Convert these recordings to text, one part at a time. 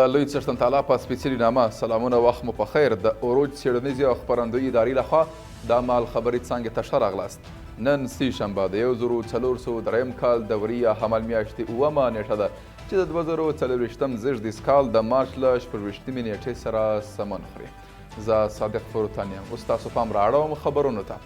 د لوی څښتن تعالی په سپېڅلي نامه سلامونه، وخت مو په خیر. د عروج څېړنیزې او خپرندویې ادارې لخوا د مال خبري څانګې ته ښه راغلاست. نن سې شنبه د 1403 کال د وري یا حمل میاشتې اوومه نېټه ده چې د 2024 زېږدیز کال د مارچ له 26مې نېټې سره سمون خوري. زه صادق فروتن یم، اوس تاسو پام رااړوم خبرونو ته.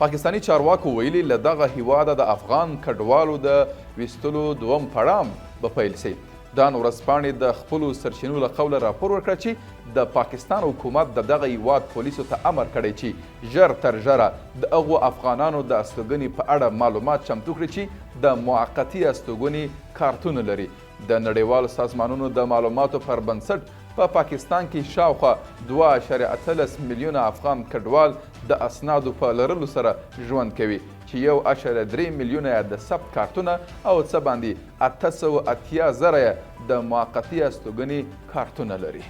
پاکستاني چارواکو ویلي، له دغه هیواده د افغان کډوالو د ویستلو دوم پړاو به پیل شي. ډان ورځپاڼې د خپلو سرچینو له قوله راپور ورکړ چې د پاکستان حکومت د دغه هیواد پولیسو ته امر کړی چې ژر تر ژره د هغو افغانانو د استوګنې په اړه معلومات چمتو کړي چې د موقتي استوګنې کارتونه لري. د نړیوالو سازمانونو د معلوماتو پر بنسټ په پاکستان کې شاوخوا 2.18 میلیونه افغان کډوال د اسنادو په لرلو سره ژوند کوي چې 1.3 میلیونه یې د ثبت کارتونه او څه باندې 880 زره یې د موقتي استوګنې کارتونه لري.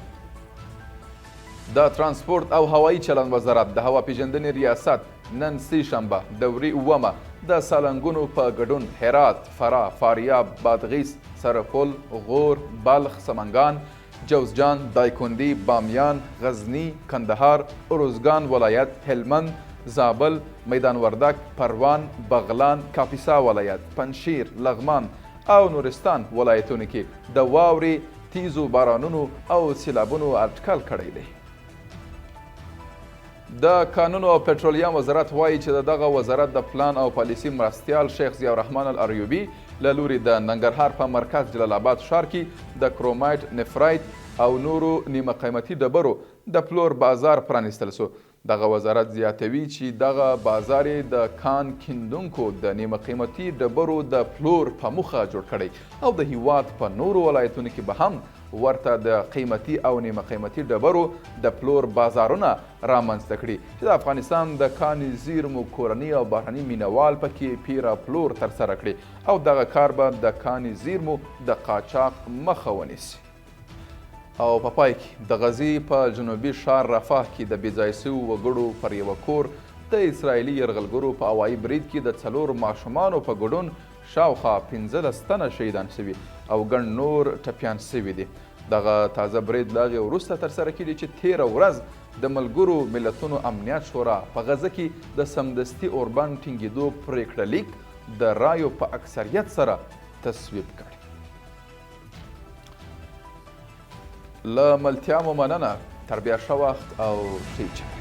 د ترانسپورت او هوایي چلند وزارت د هوا پیژندنې ریاست نن سې شنبه د وري اوومه د سالنګونو په ګډون هرات، فراه، فاریاب، بادغیس، سرپل، غور، بلخ، سمنګان، جوزجان، دایکندي، بامیان، غزني، کندهار، ارزګان ولایت، هلمند، زابل، میدان وردک، پروان، بغلان، کاپیسا ولایت، پنجشیر، لغمان او نورستان ولایتونو کې د واورې، تیزو بارانونو او سیلابونو اټکل کړی دی. د کانونو او پټرولیم وزارت وایي چې د دغه وزارت د پلان او پالیسي مرستیال شیخ ضیاء الرحمن الاریوبي له لوري د ننګرهار په مرکز جلال آباد ښار کې د کرومایټ، نفرایت او نورو نیمه قیمتي ډبرو د پلور بازار پرانیستل شو. دغه وزارت زیاتوي چې دغه بازار یې د کان کیندونکو د نیمه قیمتي ډبرو د پلور په موخه جوړ کړی او د هیواد په نورو ولایتونو کې به هم ورته د قیمتي او نیمه قیمتي ډبرو د پلور بازارونه رامنځته کړي چې د افغانستان د کاني زیرمو کورني او بهرني مینوال پکې پیر او پلور ترسره کړي او دغه کار به د کاني زیرمو د قاچاق مخه ونیسي. او په پای کې، د غزې په جنوبي ښار رفح کې د بې ځایه شویو وګړو پر یوه کور د اسراییلي یرغلګرو په هوایي برید کې د څلورو ماشومانو په ګډون شاوخوا 15 تنه شهیدان شوي او ګڼ نور ټپیان شوي دي. دغه تازه برید له هغې وروسته ترسره کېږي چې تېره ورځ د ملګرو ملتونو امنیت شورا په غزه کې د سمدستي اوربند ټینګېدو پرېکړه لیک د رایو په اکثریت سره تصویب کړ. له ملتیا مو مننه، تر بیا ښه وخت او ښې چارې.